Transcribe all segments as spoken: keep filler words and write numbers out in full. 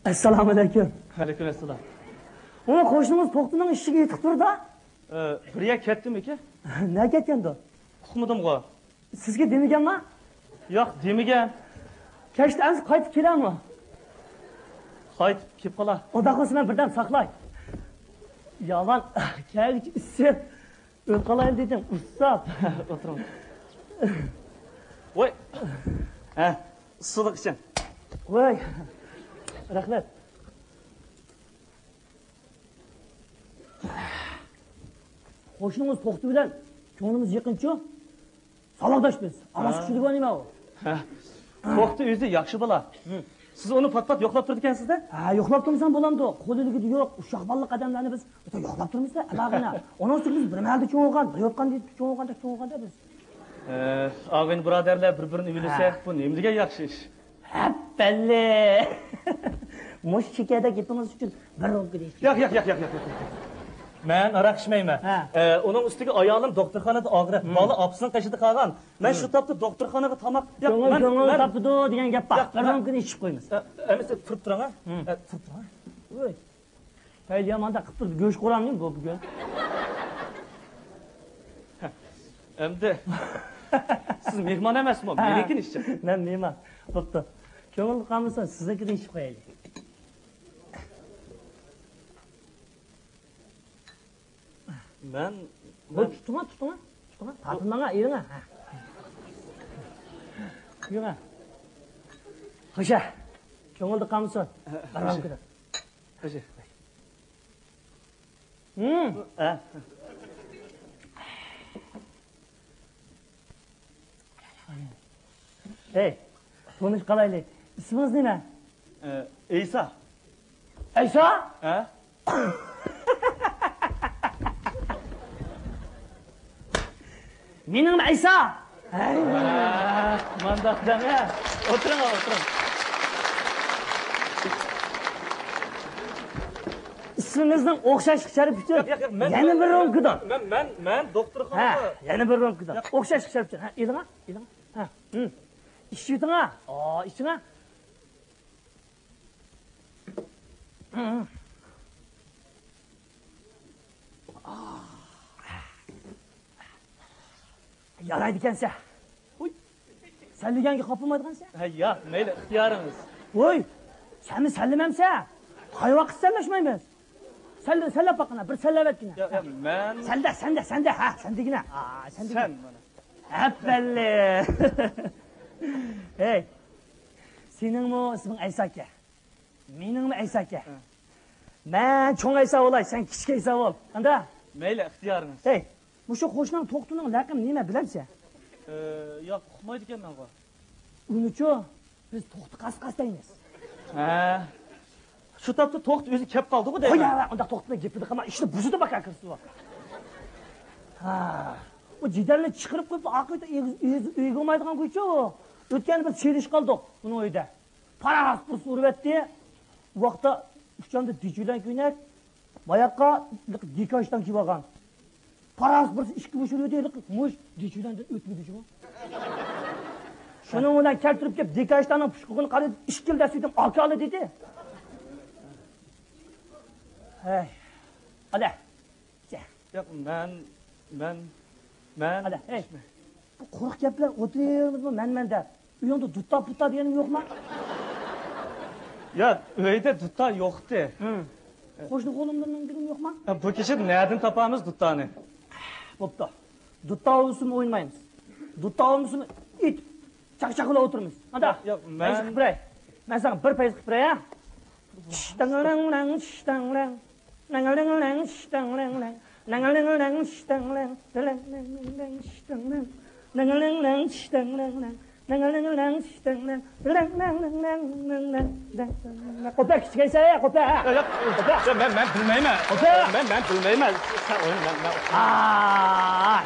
ئەسسالامۇئەلەيكۇم. ۋەئەلەيكۇم ئەسسالام. ئۇ قوشنىڭىز توختىنىڭ ئىشىكى يېتىق تۇردا. ئە، بىر يەر كەتتىمىكى؟ نە كەتكەندۇ؟ ئۇقمىدىمغۇ. سىزگە دېمىگەنما؟ ياق، دېمىگەن. كەچتە ئەمسە قايتىپ كېلەمۇ؟ قايتىپ كېلىپ قالا. ئۇنداق بولسا مەن بىردەم ساقلاي. يامان، كەلگۈچە ئىسسىپ ئۆلۈپ قالايلى دېدىم، ئۇسساپ. ئولتۇرۇڭ. ۋاي. ھە، ئىسسىلىق ئىچىڭ. ۋاي. رەھمەت. قوشنىڭىز توختى بىلەن كۆڭلىمىز يېقىنچۇ. ساۋاقداش بىز. ئارىلاشقۇچى دېگەن نېمە ئۇ؟ ھە. توختى ئۆزى ياخشى بالا. ھە. سىز ئۇنى پات-پات يوقلاپ تۇرىدىكەنسىز-دە؟ ھە، يوقلاپ تۇرمىسام بولامدۇ؟ قول ئىلكىدە يوق، ئۇششاق بالىلىق ئادەملەرنى بىز يوقلاپ تۇرمىسىز ئەمەگىنە. ئۇنىڭ ئۈستىگە بىز بىر مەھەلدە چوڭ بولغان، بىر يوتقان دېيىپ چوڭ بولغاندەك چوڭ بولغاندا بىز. ئە، ئاغىنە بۇرادەرلەر بىر-بىرىنى ئۆيلىسە، ھە. بۇ نېمە دېگەن ياخشى ئىش؟ ھەپپەللى! مۇشۇ شېكەردەك گېپىڭىز ئۈچۈن بىر رومكىنى ئىچىڭ. ياق، ياق، ياق، ياق، ياق، ياق. مەن ھاراق ئىچمەيمەن. ھە. ئە، ئۇنىڭ ئۈستىگە ئايالىم دوختۇرخانىدا ئاغرىپ، ھىم. بالا ئاپىسىنىڭ قېشىدا قالغان. مەن ھىم. شۇ تاپتا دوختۇرخانىغا تاماق، ياق، كۆڭۈل، مەن، كۆڭۈل مەن تاپىدۇ دېگەن گەپ بار. ياق، بىر مەن رومكىنى ئىچىپ قويىمىز. ئە، ئەمىسە، تۇرۇپ تۇرۇڭ، ھە. ھىم. ئە، تۇرۇپ تۇرۇڭ، ھە. ۋوي. پەيلى ياماندا قىپتۇ، گۆش قورامنى بۇ بۈگۈن. ئەمدى سىز مېھمان ئەمەسمۇ؟ ھە. مېنىڭكىنى ئىچىڭ. مەن مېھمان. بوپتۇ. كۆڭۈل قالمىسۇن، سىزنىڭكىنى ئىچىپ قويايلى. مەن، بۇ مەن تۇتۇڭا، تۇتۇڭا، تۇتۇڭا. تارتىنماڭا، ئېلىڭا. ھە. يۈرۈڭە. خوشە. كۆڭۈلدە قالمىسۇن. ھە، بارمامكىدە. خوشە. ھە. ھەي، تونۇشۇپ قالايلى. ئىسمىڭىز نېمە؟ ئە، ئەيسا. ئەيسا؟ ھە؟ مېنىڭمۇ ئەيسا. ھەي. ھە، مانداق دەڭە. ئولتۇرۇڭ، ئولتۇرۇڭ. ئىسمىڭىزنىڭ ئوخشاشلىق شەرىپى ئۈچۈن ياق، ياق، ياق، مەن، يەنە مەن، بىر مەن، رومكىدىن. مەن، مەن، مەن دوختۇرخانىغا. ھە، يەنە بىر رومكىدىن. ياق. ئوخشاشلىق شەرىپى ئۈچۈن. ھە، ئېلىڭا، ئېلىڭا. ھە. ھىم. ئىچىۋېتىڭا. ئا، ئىچىڭە. ھىم. يارايدىكەنسە. ھۇي. سەنلىگەنگە خاپىلىمايدىغانسە. ھە، ياق، مەيلى، ئىختىيارىڭىز. ھۇي. سەنمۇ سەنلىمەمسە؟ قايۋاقىت سەنلەشمەيمىز. سەنلە-، سەنلەپ باققىنا، بىر سەنلەۋەتكىنە. ياق، ياق، مەن سەندە، سەندە، سەندە، ھە، سەندىگىنە. ئا، سەندىگىنە. سەن مانا. ھەپپەللى. ھەي. سېنىڭمۇ ئىسمىڭ ئەيسا ئىكەن. مېنىڭمۇ ئەيسا ئىكەن. ھە. مەن چوڭ ئەيسا بولاي، سەن كىچىك ئەيسا بول. ئاندا؟ مەيلى، ئىختىيارىڭىز. ھەي. مۇشۇ قوشناڭ توختىنىڭ لەقىمى نېمە، بىلەمسەن؟ ئى، ياق، ئۇقمايدىكەنمەنغۇ. ئۇنىچۇ، بىز توختى قاسقاس دەيمىز. ھە. شۇ تاپتا توختى ئۆزى كەپ قالدىغۇ دەيمەن. قوي، ھە، ئۇنداق توختىنىڭ گېپىنى قىلما، ئىشنى بۇزىدۇ باكا كىرسىۋا. ھە. ئۇ جېدەلنى چىقىرىپ قويۇپ، ئاقىۋىتى ئۆيگە، ئۆيگە، ئۆيگە بولمايدىغان گۇيچۇ. ئۆتكەندە بىر سېلىشىپ قالدۇق ئۇنىڭ ئۆيىدە. پاراس بىرسى ئۇرۇۋەتتى. ئۇ ۋاقىتتا ئۇچامدا دىچ بىلەن كۆينەك، ماياققا دېكاژدان كىيىۋالغان. پاراس بىرسى ئىككى مۇش ئۇرۇۋەتتى، مۇش دىچ بىلەن ئۆتمىدى جۇمۇ. شۇنىڭ بىلەن كەلتۈرۈپ كېلىپ دېكاژداننىڭ پۇشقىقىنى قارىدى، ئىككىلا دەسسىدىم ئاكالى دېدى. ھەي. ئالە. ياق، مەن، مەن، مەن. ئەلە، ھەي، بۇ قۇرۇق گەپ بىلەن ئولتۇرۇۋېرىمىزمۇ مەن، مەن دەپ؟ ئۆيۈڭدە دۇتتا پۇتتا دېگەننىڭ يوقما؟ ياق، ئۆيدە دۇتتا يوقتى. ھىم. قوشنا قولۇملىرىنىڭ دېگىنى يوقما؟ يا، بۇ كېچىدە نەدىن تاپامىز دۇتتانى؟ بوپتۇ. دۇتتا ئوينىسىمۇ ئوينىمايمىز. دۇتتا ئوينىسىمۇ ئېيتىپ، چاقچاق بىلەن ئولتۇرىمىز. ئاندا، ياق، مەن پەيزى قىلىپ بېرەي. مەن ساڭا بىر پەيزى قىلىپ بېرەي، ھە؟ شىشتاڭ رەڭ، شىشتاڭ رەڭ. قوپە، كىچىكەيسەن، قوپە. ياق، ياق، مەن، مەن بىلمەيمەن. قوپە. مەن، مەن بىلمەيمەن. سەن ئوينا، مەن، مەن. ئاھ،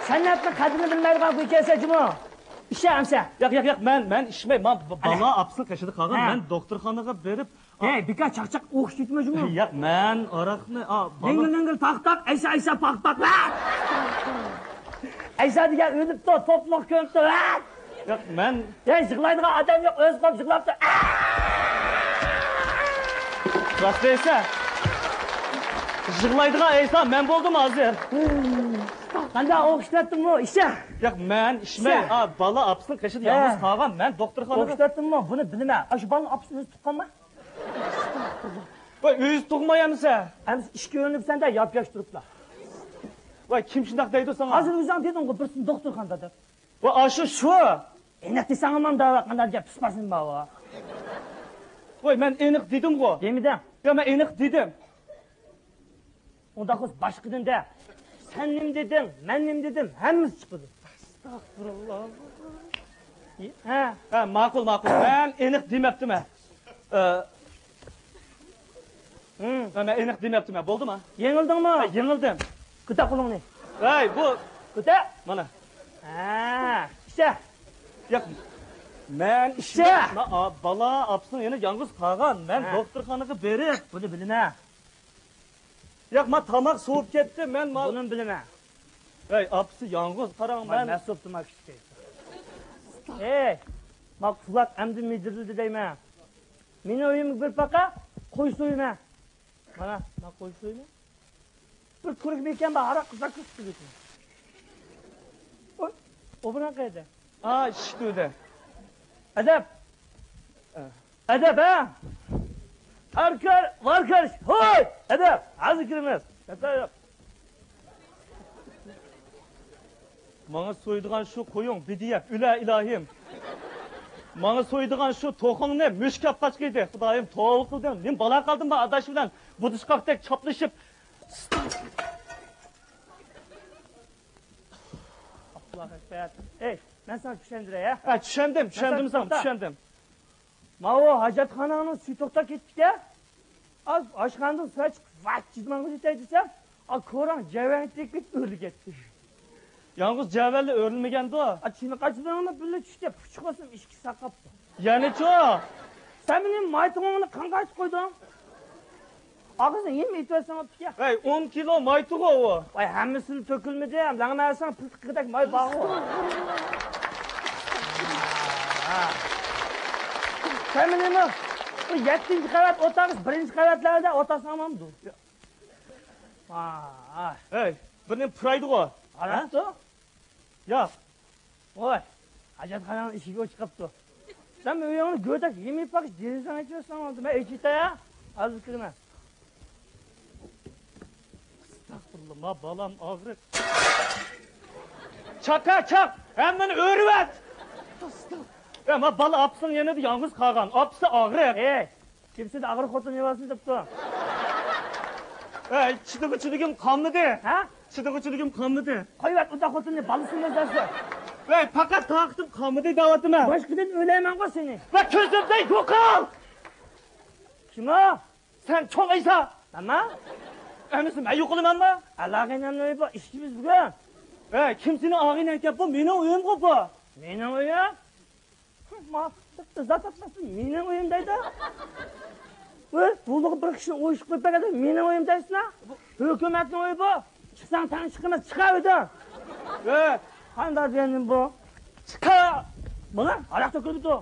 سەنئەتنىڭ قەدرىنى بىلمەيدىغان گۇيكەنسەن جۇمۇ. ئىچە ئەمسە. ياق، ياق، ياق، مەن، مەن ئىچمەي. مانا، ب-، بالا ئاپىسىنىڭ قېشىدا قالغان. ھە. مەن دوختۇرخانىغا بېرىپ، ھەي، بىكار چاقچاق ئوقۇش يېتىمەن جۇمۇ. ياق، مەن ئاراقنى، ئا، بالا دىڭگىل دىڭگىل تاق تاق، ئەيسا ئەيسا پاق پاق. ئەيسا دېگەن ئۆلۈپتۇ، توپلۇق كۆمۈپتۇ. ياق، مەن. ھەي، يىغلايدىغان ئادەم يوق، ئۆزى قوپ يىغلاپتۇ. راست دەيسەن. يىغلايدىغان ئەيسا مەن بولدۇم ھازىر. قانداق ئوخشىتىۋەتتىممۇ ئىشە؟ ياق، مەن ئىشمەي. ئىشە. ئا، بالا ئاپىسىنىڭ قېشىدا ھە. يالغۇز قالغان. مەن دوختۇرخانىدا. ئوخشىتىۋەتتىممۇ؟ بۇنى بىلىمەن. ئاشۇ بالىنىڭ ئاپىسى ئۆزى تۇغقانما؟ ۋاي، ئۆزى تۇغماي ئەمىسە. ئەمىسە ئىككى ئۆرۈنۈپ سەندە ياپياش تۇرۇپلا. ۋاي، كىم شۇنداق دەيدۇ ساڭا؟ ھازىر ئۆزۈڭ دېدىڭغۇ، بىرسىنى دوختۇرخانىدا دەپ. ۋاي، ئاشۇ شۇ. ئېنىق دېسەڭ ئامان دەۋاتقان دەرىجە پىس پاسىم بار. ۋاي، مەن ئېنىق دېدىمغۇ. دېمىدىڭ. يا، مەن ئېنىق دېدىم. ئۇنداق بولسا باشقىدىن دە. سەن نېمە دېدىڭ، مەن نېمە دېدىم، ھەممىسى چىقىدۇ. ئەستەغپۇرۇللا. ھە. ھە، ماقۇل، ماقۇل. مەن ئېنىق دېمەپتىمەن. ئە، ھە، مەن ئېنىق دېمەپتىمەن. بولدىمۇ؟ يېڭىلدىڭمۇ؟ ھە، يېڭىلدىم. كۆتەر قولۇڭنى. ھەي، بۇ. كۆتەر. مانا. ھە، ئىچە. ياق. مەن ئىچە. ئىچمەي-، مەن ئا-، بالا ئاپىسىنىڭ يېنىدا يالغۇز قالغان. مەن ھە. دوختۇرخانىغا بېرىپ. بۇنى بىلىمەن. ياق، ما تاماق سوۋۇپ كەتتى، مەن ما- بۇنىمۇ بىلىمەن. ھەي، ئاپىسى يالغۇز، قاراڭ، مەن مەن سوپتۇم ئاكىشكە. ھەي، ما قۇلاق ئەمدى مىدىرلىدى دەيمەن. مېنىڭ ئۆيۈمگە بېرىپ باقە، قوي سويىمەن. مانا، ما قوي سويىمەن. بىر كۆرۈك مېكەن بار، ھاراق قىزار كۆرسىتىپ كېتىمەن. ئوي، ئوبران قەيەردە؟ ئا، ئىشىك تۈۋىدە. ئەدەپ! ئە. ئەدەپ، ھە؟ ھەر كىر، ۋار كىر، ھوي! ئەدەپ، ھازىر كىرىمىز. ماڭا سويىدىغان شۇ قويۇڭ بىدىيەپ، ئۆلە ئىلاھىم. ماڭا سويىدىغان شۇ توخۇڭنى مۈشۈك ئاپ قاچقىيدى. خۇدايىم، توۋا قىلدىم. نېمە بالا قالدىم مەن ئاداش بىلەن بۇدۇشقاقتەك چاپلىشىپ. ئاللاھۇ ئەكبەر. ئەي، مەن ساڭا چۈشەندۈرەي، ھە؟ ھە، چۈشەندىم، مەن چۈشەندىم ساڭا، توختا. چۈشەندىم. ماۋۇ ھاجەتخاناڭنىڭ سۈيى توختاپ كېتىپتىكەن. ئاز ئاشخانىدىن سۇ ئىچىپ، ۋاچ جىزماڭغا يېتەي دېسەم، ئا، كوراڭ جەۋەن تېگىپ كېتىپ ئۆرۈلۈپ كەتتى. يالغۇز جەۋەنلا ئۆرۈلمىگەندۇ. ئا، چىنە قاچىلىرىڭلا بىللە چۈشتى، پۇچۇق بولسۇن ئىچكى ساقاپتۇ. يەنىچۇ؟ سەن مېنىڭ مايتىڭىڭنى قانغا ئاچىپ قويدۇڭ؟ ئاغزىنى يېمە ئېتىۋەتسەڭ بوپتىكەن. ھەي، ئون كىلو مايتىغۇ ئۇ. ۋاي، ھەممىسىنى تۆكۈلمىدى، لەڭمەسەڭ پىلتىقىدەك ماي بارغۇ. سەن مېنىمۇ بۇ يەتتىنچى قەۋەت ئوتاققا بىرىنچى قەۋەتلەردە ئولتۇرساڭ بولمامدۇ؟ ھەي، بىرنى پۇرايدىغۇ. قاراپتۇ. ياق. ۋاي، ھاجەتخانىنىڭ ئىشىكى ئوچۇق قاپتۇ. سەن ئۆيۈڭنى گۆدەك يېمىپ باقىش، دېرىزەڭ ئېچىۋەتسەڭ بولدى. مەن ئېچىۋېتەي ھە. ھازىر كىرىمەن. ئەستەغپۇرۇللا، ما بالام ئاغرىق. چاقا، چاق! ھەممىنى ئۆرۈۋەت! ئەستەغپۇرۇللا. يا، ما بالا ئاپىسىنىڭ يېنىدا يالغۇز قالغان. ئاپىسى ئاغرىق. ئەي! كېمىسىدە ئاغرىق خوتۇن يەۋالسۇن دەپتۇ. ئەي، چىدىغۇچىلىكىم قالمىدى. ھە؟ چىدىغۇچىلىكىم قالمىدى. قويۇۋەت ئۇنداق خوتۇننى، بالىسىنى ئىزدەنسۇن. ۋەي، پەقەت تاقىتىم قالمىدى دەۋاتىمەن. باشقىدىن ئۆيلەيمەنغۇ سېنى. ۋە كۆزۈمدىن يوقال! كىم ئۇ؟ سەن چوڭ ئەيسا. مەنمۇ؟ ئەمىسە مەن يوقىلىمەنمۇ؟ ئالاغىنەمنى بار، ئىشچىمىز بۈگۈن. ۋەي، كىم سېنىڭ ئاغىنەڭكەن؟ بۇ مېنىڭ ئۆيۈمغۇ بۇ. مېنىڭ ئۆيۈم؟ ما، ئىززەت ئاتماسمۇ مېنىڭ ئۆيۈم دەيدۇ. ئۆي، بۇلۇغ بىر كىشىنى ئويۇشۇپ قويۇپ بەرگەندە مېنىڭ ئۆيۈم دەيسىنا؟ ھۆكۈمەتنىڭ ئۆيى بۇ. چىقساڭ تەڭ چىقىمەن، چىقار ئۆيدىن. ئۆي. قانداق دېگەن بۇ؟ چىقار. مانا، ھاراق تۆكۈلۈپتۇ.